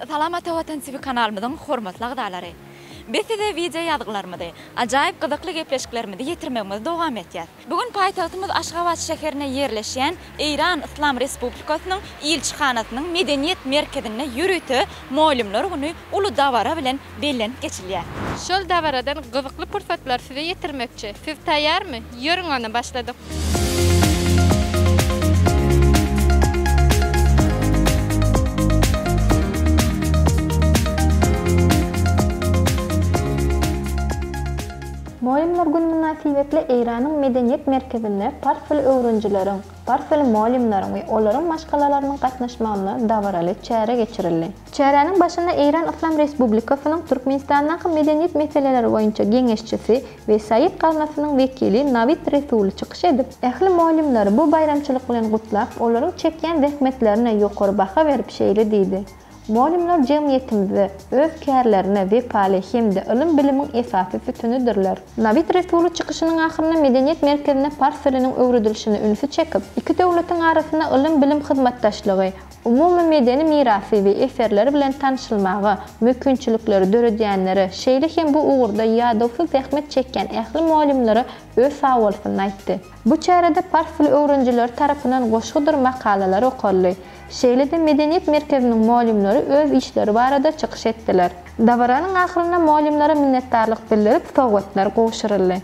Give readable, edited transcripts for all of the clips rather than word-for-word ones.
Salam Ata Watan TV kanalymyzyň hormatly agzalary! Biz size wideo ýazgylarymyzy, ajaýyp gyzykly gepleşiklerimizi ýetirmegimizi dowam etýäs. Bu gün paýtagtymyz Aşgabat şäherinde ýerleşýän Eýran Yslam Respublikasynyň Ilçihanasynyň Medeniýet merkezinde ýörite Mugallymlar güni uly dabara bilen bellenip geçilýär. Şol dabaradan gyzykly pursatlary size ýetirmekçi. Siz taýýarmy? Ýörüň onda başladyk. Mugallymlar güni mynasybetli Eýranyň Medeniýet merkezinde pars dili öwrenijileriň, pars dili mugallymlaryň we olaryň maşgalalarynyň gatnaşmagynda dabaraly çäre geçirildi. Çäräniň başynda Eýran Yslam Respublikasynyň Türkmenistandaky medeniýet meseleleri boýunça geňeşçisi we Said gaznasynyň wekili Nawid Resuli çykyş edip, ähli mugallymlary bu baýramçylyk bilen gutlap, olaryň çekýän zähmetlerine ýokary baha berip şeýle diýdi, Mugallymlar jemgyýetimizde öz kärlerine wepaly hem-de ylym-bilimiň esasy sütünidirler. Nawid Resuli çykyşynyň ahyrynda medeniýet merkezinde pars diliniň öwredilişine ünsi çekip, iki döwletiň arasynda ylym-bilim hyzmatdaşlygy, umumy medeni mirasy we eserleri bilen tanyşylmaga mükinçilikleri döredýänlere, şeýle hem bu ugurda ýadawsyz zähmet çekýän ähli mugallymlara öz sagbolsunyny aýtdy. Bu çärede pars dili öwrenijileri tarapyndan goşgudyr makalalar okaldy. Şeýle-de medeniýet merkeziniň mugallymlary öz işleri barada çykyş etdiler. Dabaranyň ahyrynda mugallymlara minnetdarlyk bildirip, sowgatlar gowşuryldy.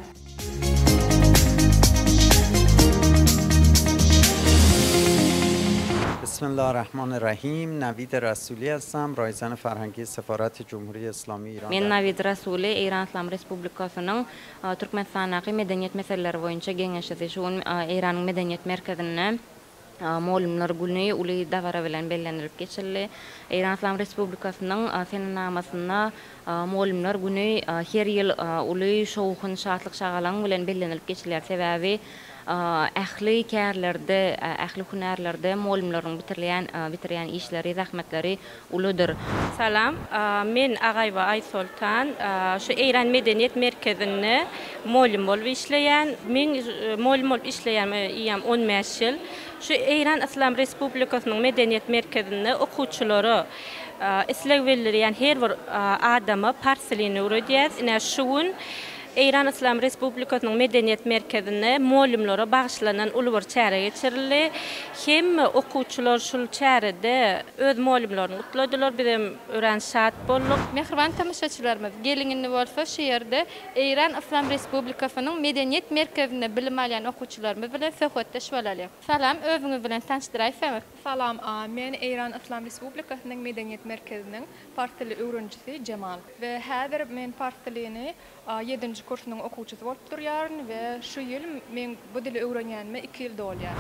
بسم الله الرحمن الرحیم نوید رسولی هستم رایزن فرهنگی سفارت جمهوری اسلامی ایران Men Nawid Rasuli, Eýran Yslam Respublikasynyň Türkmenistandaky medeniýet meseleleri boýunça geňeşçisi. Şu gün Eýranyň Medeniýet merkezinde Mugallymlar güni uly dabara bilen bellenilip geçildi. Eýran Yslam Respublikasynyň senenamasynda Mugallymlar güni her ýyl uly şowhun, şatlyk-şagalaň bilen bellenilip geçilýär. Sebäbi ähli kärlerde, ähli hünärlerde mugallymlaryň bitirilýän bitirýän işleri, zähmetleri uludyr. Salam, men Agaýewa Aýsoltan, şu Eýran medeniýet merkezinde mugallym bolup işleýän. Meň mugallym bolup işleýänime eýýäm 15 ýyl. Şu Eýran Yslam Respublikasynyň medeniýet merkezinde okuwçylara, isleg bildirýän her bir adama pars dilini öwredýäris. Ine, şu gün Eýran Yslam Respublikasynyň Medeniýet merkezinde mugallymlara bagyşlanan uly bir çäre geçirildi. Hemme okuwçylar şul çärede öz mugallymlaryny gutladylar. Bizem örän şat bolduk. Mähriban tomaşaçylarymyz, geliň indi bolsa şu ýerde Eýran Yslam Respublikasynyň Medeniýet merkezinde bilim alýan okuwçylarymyz bilen söhbetdeş bolalyň. Salam, özüňiz bilen tanyşdyraýsaňyz? Salam, men Eýran Yslam Respublikasynyň Medeniýet merkeziniň pars dili öwrenijisi Jemal. We häzir men pars dilini ýedinji kursunyň okuwçysy bolup durýaryn we şu ýyl meň bu dili öwrenýänime iki ýyl dolýar.